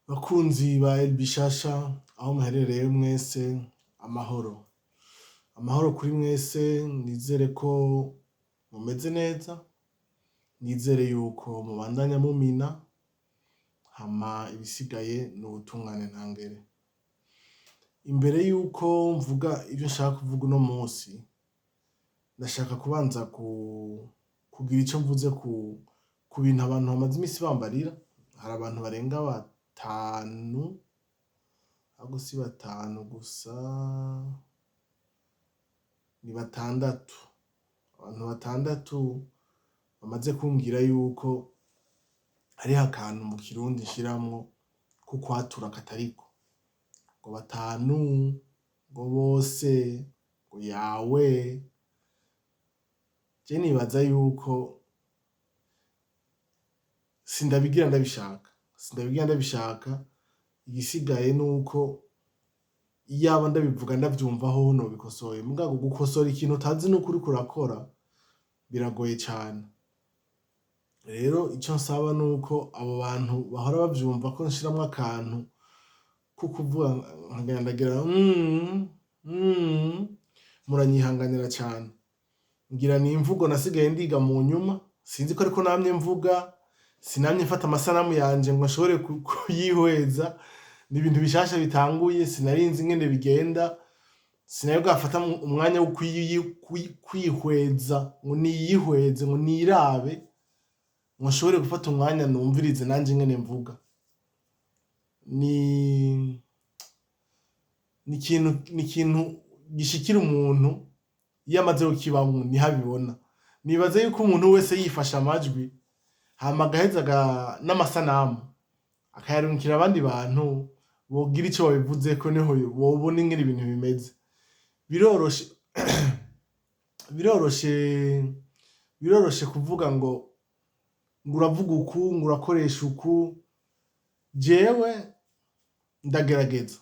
Bakunzi ba El Bishasha, aho muherereye mwese, amahoro amahoro kuri mwese. Nizere ko mumeze neza, nizere yuko mubandanya mumina hama ibisigaye ni ubutungane ntangere. Imbere yuko mvuga ivyo nshaka kuvuga uno munsi, ndashaka kubanza kugira ico mvuze ku bintu abantu bamaze imisi bambarira. Hari abantu barenga batanu, ahubwo si batanu gusa, ni batandatu. Abantu batandatu bamaze kumbwira yuko hariho akantu mu Kirundi nshiramwo ko kwatura katariko. Ngo batanu, ngo bose, ngo yawe. Je nibaza yuko sindabigira ndabishaka, sindabigira ndabishaka. Igisigaye nuko iyaba ndabivuga ndavyumva hoho nobikosoye, mugabo gukosora ikintu utazi nuko uriko urakora biragoye cane. Rero ico nsaba nuko abo bantu bahora bavyumva ko nshiramwo akantu ko kuvuga nkagenda ndagira muranyihanganira cane. Ngira ni imvugo nasigaye ndiga mu nyuma, sinzi ko ariko namye mvuga, sinamye mfata amasanamu yanje ngo nshobore kuyihweza, ni ibintu bishasha bitanguye, sinarinzi ingene bigenda, sinari bwafata umwanya wo kwihweza ngo niyihweze, ngo nirabe, ngo nshobore gufata umwanya numvirize nanje ingene mvuga. Ni ikintu gishikira umuntu iyo amaze kukibamwo, niho abibona. Nibaza yuko umuntu wese yifashe amajwi hama agaheza n'amasanamu akayarungikira abandi bantu bogira ico babivuzeko, niho bobona ingene ibintu bimeze. Biroroshe, biroroshe, biroroshe kuvuga ngo uravuga uku, ngo urakoresha uku. Jewe ndagerageza,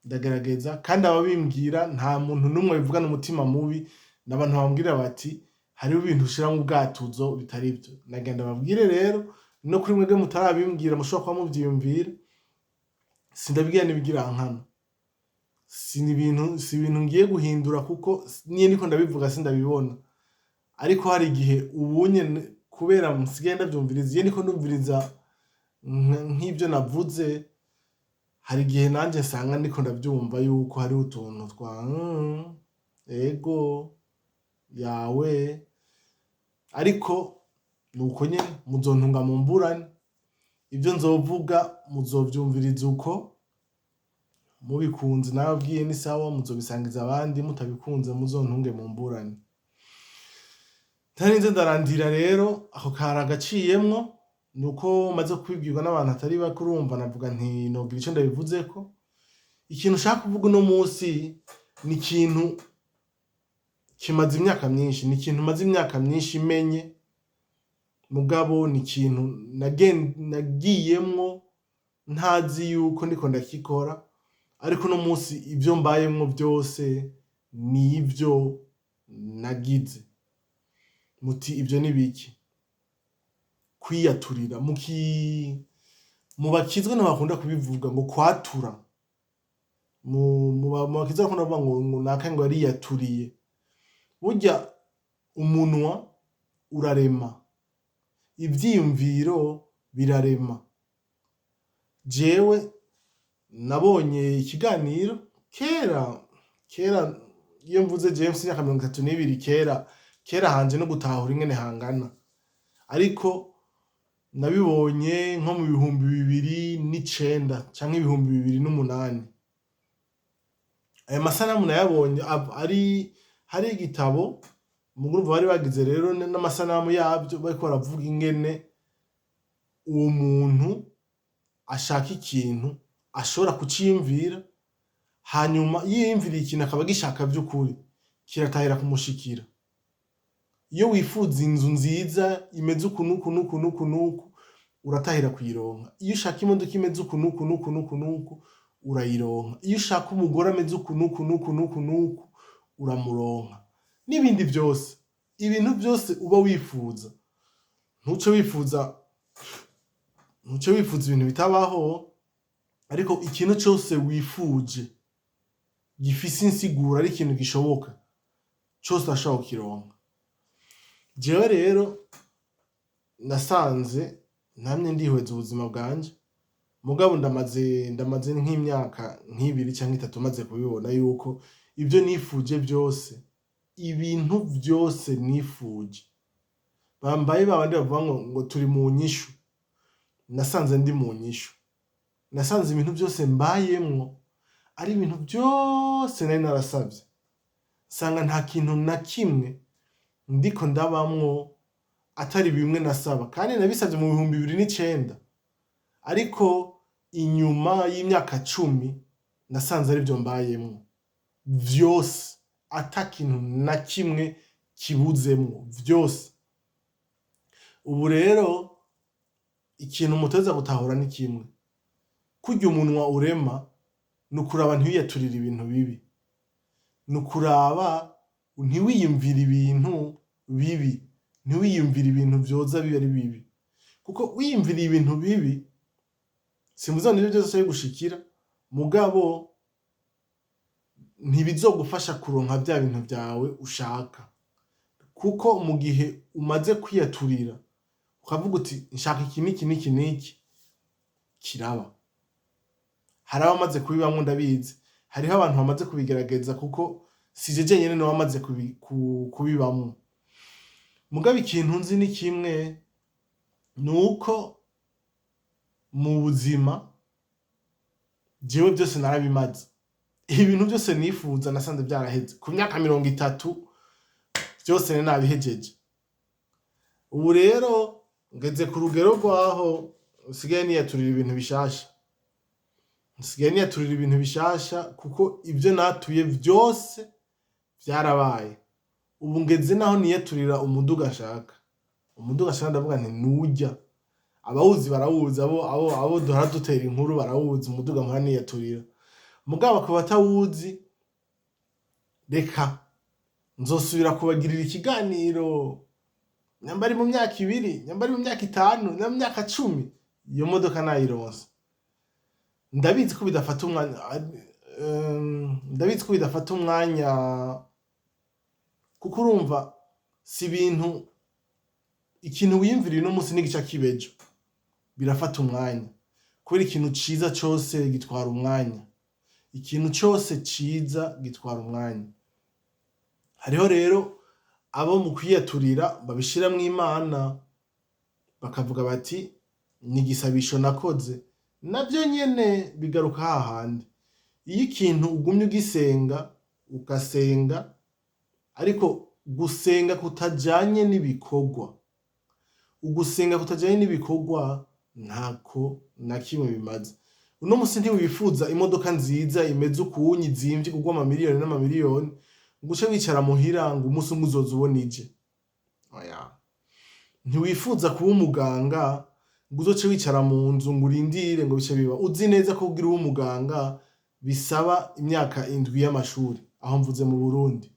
ndagerageza, kandi ababimbwira nta muntu n'umwe abivugana umutima mubi. N'abantu bambwira bati hariho ibintu ushiramwo ubwatuzo bitari vyo. Nagenda babwire rero no kuri mwebwe mutarabimbwira, mushobora kuba muvyiyumvira, sindabigira n'ibigirankana. Si ibintu ngiye guhindura, kuko niyo ndiko ndabivuga sindabibona, ariko hari igihe ubunye kubera nsigaye ndavyumviriza, iyo ndiko ndumviriza nk'ivyo navuze, hari igihe nanje nsanga ndiko ndavyumva yuko hariho utuntu twa ego yawe, ariko nuko nyene muzontunga mu mburane. Ivyo nzovuga muzovyumviriza uko mubikunze, nababwiye ni sawa, muzobisangiza abandi, mutabikunze muzontunge mu mburane. Ntarinze ndarandira rero, ako kari agaciyemwo, nuko maze kubibwirwa n'abantu atari bake. Urumva navuga nti nogira ico ndabivuzeko. Ikintu ushaka kuvuga uno munsi ni ikintu kimaze imyaka myinshi, ni ikintu maze imyaka myinshi menye, mugabo ni ikintu nagiyemwo ntazi yuko ndiko ndakikora, ariko uno munsi ivyo mbayemwo vyose ni ivyo nagize. Muti ivyo ni biki? Kwiyaturira. Mu bakizwa ntibakunda kubivuga ngo kwatura. Mu bakizwa bakunda kuvuga ngo naka ngo yariyaturiye. Burya umunwa urarema, ivyiyumviro birarema. Jewe nabonye ikiganiro kera kera. Iyo mvuze jewe mfise imyaka 32, kera kera hanje no gutahura ingene hangana, ariko nabibonye nko mu 2009 canke 2008. Aya masanamu nayabonye ari hari igitabo mugurumva bari bagize rero n'amasanamu yavyo, bariko baravuga ingene uwo muntu ashaka ikintu ashobora kuciyumvira, hanyuma iyo yiyumviriye ikintu akaba agishaka vy'ukuri, kiratahira kumushikira. Iyo wifuza inzu nziza imeze uku n'uku n'uku n'uku n'uku, uratahira kuyironka. Iyo ushaka imodoka imeze uku n'uku n'uku n'uku n'uku, urayironka. Iyo ushaka umugore ameze uku n'uku n'uku n'uku n'uku, uramuronka, n'ibindi vyose. Ibintu vyose uba wifuza, ntuce wifuza. Ntuce wifuza ibintu bitabaho, ariko ikintu cose wifuje gifise insiguro, ari ikintu gishoboka cose, urashobora kukironka. Jewe rero nasanze namye ndihweza ubuzima bwanje, mugabo ndamaze nk'imyaka nk'ibiri canke itatu maze kubibona yuko ibyo nifuje byose, ibintu byose nifuje, bambaye babandi bavuga ngo turi mu nyishu, nasanze ndi mu nyishu. Nasanze ibintu byose mbayemwo ari ibintu byose nari narasavye. Nsanga nta kintu na kimwe ndiko ndabamwo atari bimwe nasaba, kandi nabisavye mu 2009, ariko inyuma y'imyaka 10 nasanze arivyo mbayemwo vyose, ata kintu na kimwe kibuzemwo, vyose. Ubu rero ikintu muteza gutahura ni kimwe: kurya umunwa urema, ni ukuraba ntiwiyaturire ibintu bibi, ni ukuraba ntiwiyumvire ibintu bibi, ntiwiyumvire ibintu vyoza biba ari bibi, kuko wiyumviriye ibintu bibi, simvuze ngo nivyo vyose bigushikira, mugabo ntibizogufasha kuronka vya bintu vyawe ushaka, kuko mu gihe umaze kwiyaturira ukavuga uti: "Nshaka iki n'iki n'iki n'iki", kiraba. Hari abamaze kubibamwo, ndabizi, hariho abantu bamaze kubigerageza, kuko sije jenyene noba maze kubibamwo. Mugabo ikintu nzi ni kimwe, ni uko mu buzima jewe byose narabimaze. Ibintu byose nifuza nasanze byaraheze ku myaka 30, byose nari nabihejeje. Ubu rero ngeze ku rugero rwaho nsigaye niyaturira ibintu bishasha, nsigaye niyaturira ibintu bishasha, kuko ibyo natuye vyose vyarabaye. Ubu ngeze naho niyaturira umuduga nshaka, umuduga nshaka, ndavuga nti nurya. Abawuzi barawuzi, abo duhora dutera inkuru barawuzi, umuduga mpora niyaturira. Mugabo ku batawuzi, reka nzosubira kubagirira ikiganiro, nyamba ari mu myaka 2, nyamba ari mu myaka 5, nyamba mu myaka 10, iyo modoka nayironse. Ndabizi ko bidafata umwanya, ndabizi ko bidafata umwanya, kuko urumva si ibintu, ikintu wiyumviriye uno munsi n'igica kibejo, birafata umwanya, kubera ikintu ciza cose gitwara umwanya, ikintu cose ciza gitwara umwanya. Hariho rero abo mu kwiyaturira babishiramwo Imana, bakavuga bati: "Ni igisabisho nakoze." Navyo nyene bigaruka hahandi: iyo ikintu ugumye ugisenga, ugasenga, ariko gusenga kutajanye n'ibikorwa, ugusenga kutajanye n'ibikorwa ntako na kimwe bimaze. Uno musi ntiwifuza imodoka nziza imeze ukunyi, izimvye, igurwa amamiliyoni n'amamiliyoni, ngo uce wicara muhira ngo umunsi umwe uzoza ubona ije. Oya. Ntiwifuza kuba umuganga ngo uzoce wicara mu nzu ngo urindire ngo bice biba, uzi neza ko kugira ube umuganga bisaba imyaka 7 y'amashuri. Aho mvuze mu Burundi,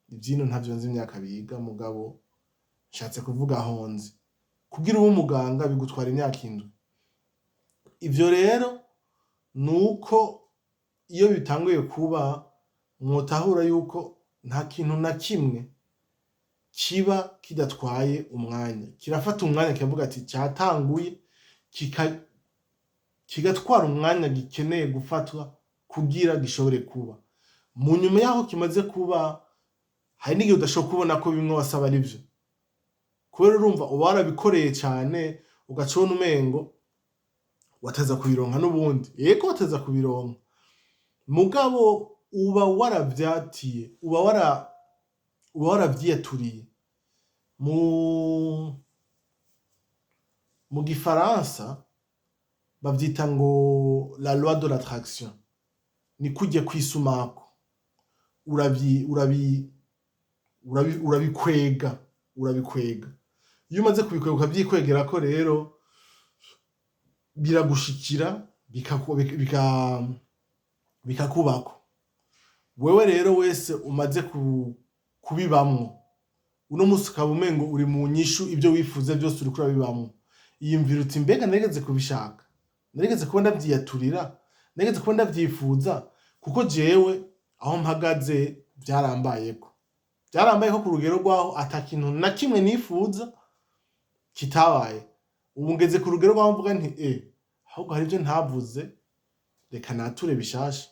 ivyino ntavyo nzi imyaka biga, mugabo nshatse kuvuga aho nzi, kugira ube umuganga bigutwara imyaka 7. Ivyo rero nuko iyo bitanguye kuba, mwotahura yuko nta kintu na kimwe kiba kidatwaye umwanya. Kirafata umwanya, kikavuga ati cyatanguye, kigatwara umwanya gikeneye gufatwa kugira gishobore kuba. Mu nyuma yaho kimaze kuba, hari n'igihe udashobora kubona ko bimwe wasaba ari vyo, kubera urumva uba warabikoreye cane, ugaca ubona umengo wataza kubironka n'ubundi. Yego, wataza kubironka, mugabo uba waravyatiye, uba waravyiyaturiye. Mu gifaransa bavyita ngo la loi de l'attraction, ni kurya kw'isumako, urabi urabi urabi urabikwega, urabikwega. Iyo umaze kubikwega, ukavyikwegerako rero, biragushikira, bikakubako. Wewe rero wese umaze kubibamwo, uno musi ukaba umengo uri mu nyishu, ibyo wifuza byose uriko urabibamwo. Iyumvira uti: "Mbega narigeze kubishaka? Narigeze kuba ndavyiyaturira? Narigeze kuba ndavyifuza?" Kuko jewe aho mpagaze byarambayeko ku rugero rwaho ata kintu na kimwe nifuza kitabaye. Ubu ngeze ku rugero rwaho mvuga nti: "Ahubwo hari ibyo ntavuze, reka nature bishasha."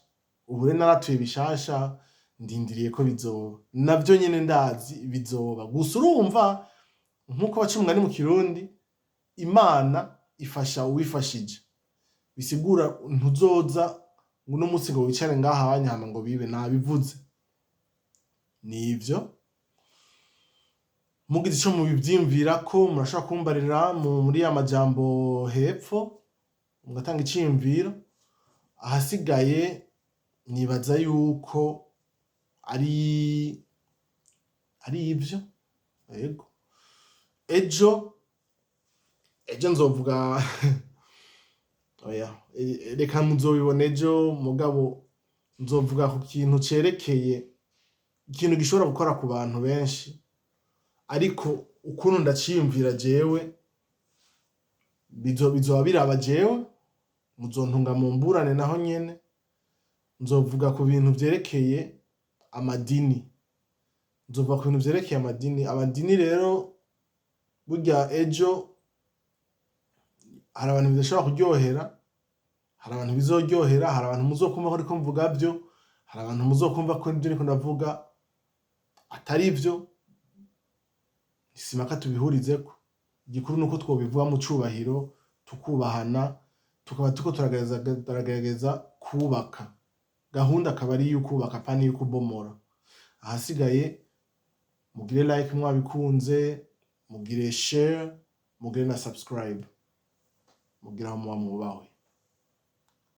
Ubu rero naratuye bishasha, ndindiriye ko bizoba. Navyo nyene ndazi bizoba. Gusa urumva, nk'uko baca umugani mu Kirundi, Imana ifasha uwifashije. Bisigura ntuzoza ngo uno munsi ngo wicare ngaha hanyuma ngo bibe. Nabivuze, nivyo. Mugize ico mubivyiyumvirako, murashobora kumbarira muri ya majambo hepfo, mugatanga iciyumviro. Ahasigaye nibaza yuko ari ivyo. Yego, ejo nzovuga. Oya, reka muzobibona ejo. Mugabo nzovuga ku kintu cerekeye ikintu gishobora gukora ku bantu benshi, ariko ukuntu ndaciyumvira jewe, bizoba biraba jewe, muzontunga mu mburane. Naho nyene nzovuga ku bintu vyerekeye amadini. Nzovuga ku bintu vyerekeye amadini. Amadini rero burya ejo hari abantu bidashobora kuryohera, hari abantu bizoryohera, hari abantu muzokumva ko ariko mvuga vyo, hari abantu muzokumva ko ivyo ndiko ndavuga atari vyo. Simpaka tubihurizeko. Igikuru nuko twobivuga mu cubahiro, tukubahana, tukaba turiko turagerageza kubaka. Gahunda akaba ari iy'ukubaka, apana iy'ukubomora. Ahasigaye mugire like mwabikunze, mugire share, mugire na subscribe. Mugire aho muba mwubahwe.